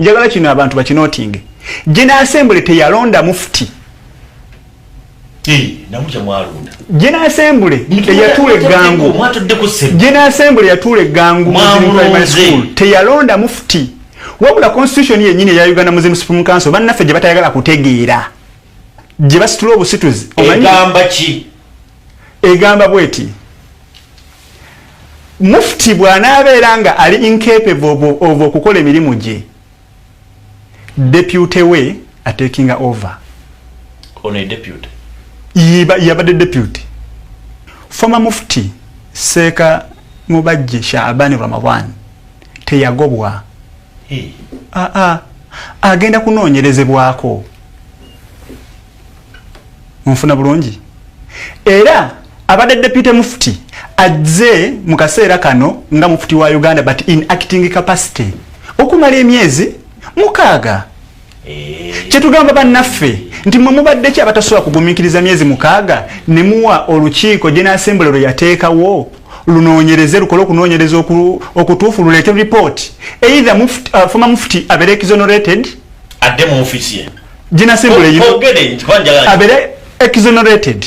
Njagala kino abantu bakinotinge. General Assembly teyalonda mufti. General Assembly eyatuula eggangu, General Assembly yatuula eggangu Primary School, teyalonda mufti, wabula constitution yennyini eya Uganda Muslim Supreme Council, bannaffe gye batayagala kutegeera, gye basitula obusituzi. Egamba ki? Egamba bweti: mufti bw'anaabeera nga ali incapable of okukola emirimu gye, deputy we atakinga over. Ono deputy? Yabadde deputy. Former mufti Seeka Mubajje Shaabani Ramadan teyagobwa. Aa, agenda kunoonyerezebwako. Nfuna bulungi? Era abadde deputy mufti azze mu kaseera kano nga mufti wa Uganda, but in acting capacity okumala emyezi 6. Kyetugamba bannaffe nti mwe mubadde ki abatasobola kugumiikiriza myezi 6 ne muwa olukiiko General Assembly lwe yateekawo lunoonyereze, lukole okunoonyereza okutuufu, luleete report? Either mufti, former mufti abeere exonerated. Adde mu ofiisi ye. General Assembly abeere exonerated.